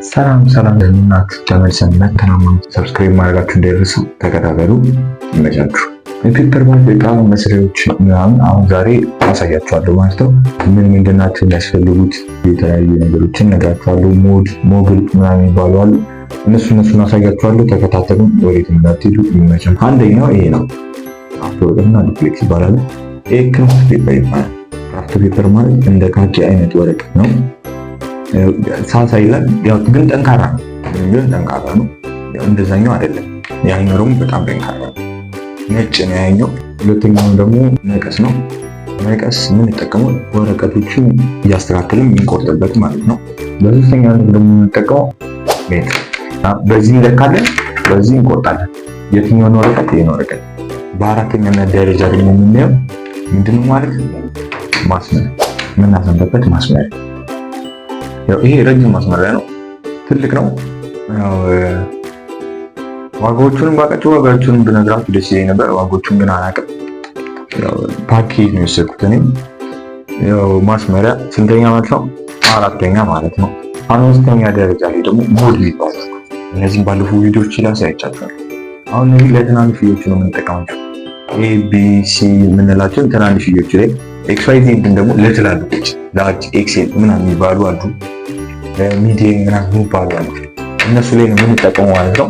ሰላም ሰላም፣ እናት ተመልሰን መተናል። Subscribe ማድረጋችሁ እንዳይረሳ፣ ተከታተሉ። ይመቻችሁ። የ paper bag እቃ መስሪያዎች ምናምን አሁን ዛሬ አሳያችኋለሁ ማለት ነው። ምን ምንድን ናቸው የሚያስፈልጉት የተለያዩ ነገሮችን እነግራችኋለሁ። ሞድ፣ ሞግል ምናምን የሚባሉ አሉ። እነሱን አሳያችኋለሁ። ተከታተሉ፣ ወዴት እንዳትሄዱ። ይመቻል። አንደኛው ይሄ ነው። Craft ወረቀትና duplex ይባላል። ይሄ craft paper ይባላል። Craft paper ማለት እንደ ካኪ አይነት ወረቀት ነው። ሳሳ ይላል፣ ያው ግን ጠንካራ ነው። ግን ጠንካራ ነው። ያው እንደዛኛው አይደለም። ያኛው ደግሞ በጣም ጠንካራ ነው። ነጭ ነው ያኛው። ሁለተኛው ደግሞ መቀስ ነው። መቀስ የምንጠቀመው ወረቀቶቹን እያስተካከልን የምንቆርጥበት ማለት ነው። በሶስተኛ ደግሞ የምንጠቀመው ሜትር፣ በዚህ እንለካለን፣ በዚህ እንቆርጣለን። የትኛውን ወረቀት? ይሄን ወረቀት። በአራተኛነት ደረጃ ደግሞ የምናየው ምንድነው ማለት ማስመሪያ፣ የምናሰምርበት ማስመሪያ። ያው ይሄ ረጅም ማስመሪያ ነው፣ ትልቅ ነው። ያው ዋጋዎቹንም ባውቃቸው፣ ዋጋዎቹንም ብነግራችሁ ደስ ይለኝ ነበር። ዋጋዎቹን ግን አላውቅም። ያው ፓኬጅ ነው የወሰድኩት እኔም። ያው ማስመሪያ ስንተኛ ማለት ነው? አራተኛ ማለት ነው። አምስተኛ ደረጃ ላይ ደግሞ ሞድ ይባላል። እነዚህም ባለፉ ቪዲዮዎች ላይ አሳይቻችኋለሁ። አሁን እነዚህ ለትናንሽዮቹ ነው የምንጠቀማቸው። A B C የምንላቸው ትናንሽዮቹ ላይ፣ X Y Z ን ደግሞ ለትላልቆች large፣ XL ምናምን የሚባሉ አሉ፣ medium ምናምን የሚባሉ አሉ። እነሱ ላይ ነው የምንጠቀመው ማለት ነው።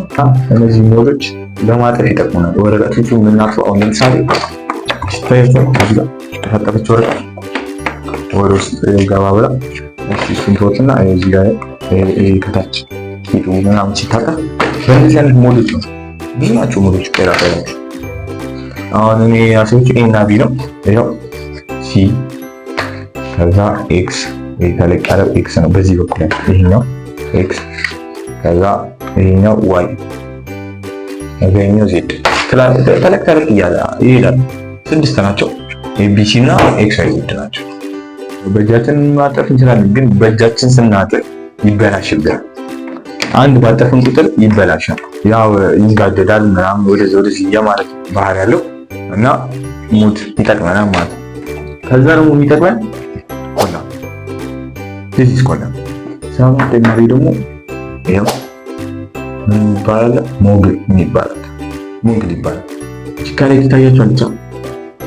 እነዚህ ሞዶች ለማጠፍ ይጠቅሙናል። ወረቀቶቹ የምናጥፈው አሁን ለምሳሌ ታያቸዋል። እዚህ ጋር የታጠፈች ወረቀት ወደ ውስጥ ገባ ብላ፣ እሱን ተወትና እዚህ ጋር ከታች ቂጡ ምናምን ሲታጠፍ በእነዚህ አይነት ሞዶች ነው። ብዙ ናቸው ሞዶች ቀራራዎች። አሁን እኔ ያሰብኩት A እና B ነው። ይኸው C፣ ከዛ X፣ ተለቅ ያለው X ነው። በዚህ በኩል ይሄኛው X፣ ከዛ ይሄኛው Y፣ ከዛ ይሄኛው Z፣ ተለቅ ተለቅ እያለ ይሄዳል። ስድስት ናቸው። A B C እና X Y Z ናቸው። በእጃችን ማጠፍ እንችላለን፣ ግን በእጃችን ስናጥፍ ይበላሽብናል። አንድ ባጠፍን ቁጥር ይበላሻል። ያው ይንጋደዳል ምናምን ወደዚህ ወደዚህ የማለት ባህሪ ያለው እና ሙድ ይጠቅመናል ማለት ነው። ከዛ ደግሞ የሚጠቅመን ኮላ፣ this ኮላ። ሰባተኛ ላይ ደግሞ ይኸው ምን ይባላል? ሞግል ይባላል። ሞግል ይባላል። ከላይ ትታያቸዋለች። ብቻ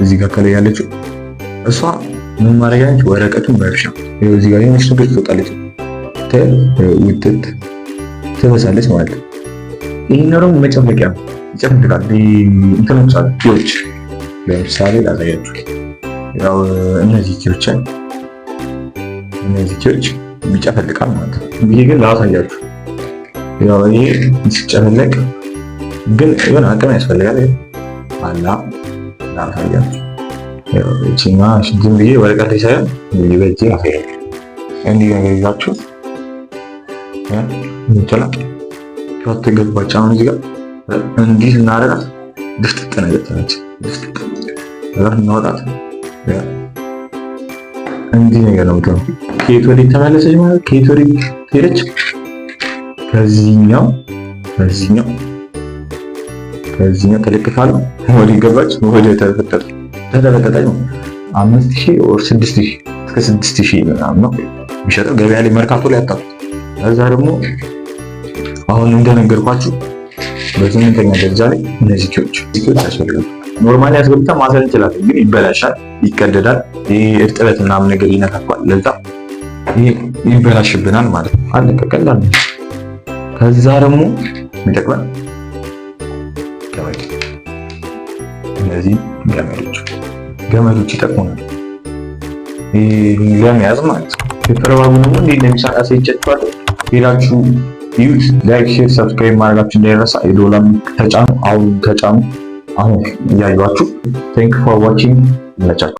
እዚህ ጋር ከላይ ያለችው እሷ ምን ማድረጊያ ነች? ወረቀቱን መብሻ። ይኸው እዚህ ጋር የሆነች ነገር ትወጣለች፣ ውጥት ትበሳለች ማለት ነው። ይሄኛው ደግሞ መጨመቂያ ነው። ይጨምቃል። እንትኖች አሉ፣ key ዎች። ለምሳሌ ላሳያችሁ። ያው እነዚህ key ዎች አሉ። እነዚህ key ዎች ይጨፈልቃል ማለት ነው። ይሄ ግን ላሳያችሁ። ያው ይሄ ሲጨፈለቅ ግን የሆነ አቅም ያስፈልጋል። አላ ላሳያችሁ። ያው እቺኛ ዝም ብዬ ወረቀት ላይ ሳይሆን በእጄ ላሳያችሁ። እንዲህ ነገር ይዛችሁ ይችላል ተገባች። አሁን እዚህ ጋር እንዲህ ስናደርጋት ድፍጥጥ ነገር ትሆናለች። ድፍጥጥ ከዛ እናወጣት እንዲህ ነገር ነው የምትሆነው። ከየት ወዴት ተመለሰች ማለት ከየት ወዴት ሄደች? ከዚህኛው ተለቅፋል ወደ ገባች፣ ወደ ተፈጠጠ ተደፈጠጠች ነው። 5,000 or 6,000፣ እስከ 6,000 ምናምን ነው የሚሸጠው ገበያ ላይ፣ መርካቶ ላይ አጣጡት። ከዛ ደግሞ አሁን እንደነገርኳችሁ በስምንተኛ ደረጃ ላይ እነዚህ key ዎች ያስፈልጋሉ። Normally አስገብተን ማሰር እንችላለን፣ ግን ይበላሻል፣ ይቀደዳል፣ ይህ እርጥበት ምናምን ነገር ይነካኳል። ለዛ ይሄ ይበላሽብናል ማለት ነው። አለቀ፣ ቀላል ነው። ከዛ ደግሞ የሚጠቅመን ገመድ፣ እነዚህ ገመዶች ይጠቅሙናል ለመያዝ ማለት ነው። Paper bag ኡ ደግሞ እንዴት እንደሚሰራ አሳይቻችኋለሁ። ሄዳችሁ እዩት። Like፣ share፣ subscribe ማድረጋችሁ እንዳይረሳ። የደወል ተጫኑ፣ አሁን ተጫኑ። አሁን እያዩችሁ። Thank for watching። ይመቻችሁ።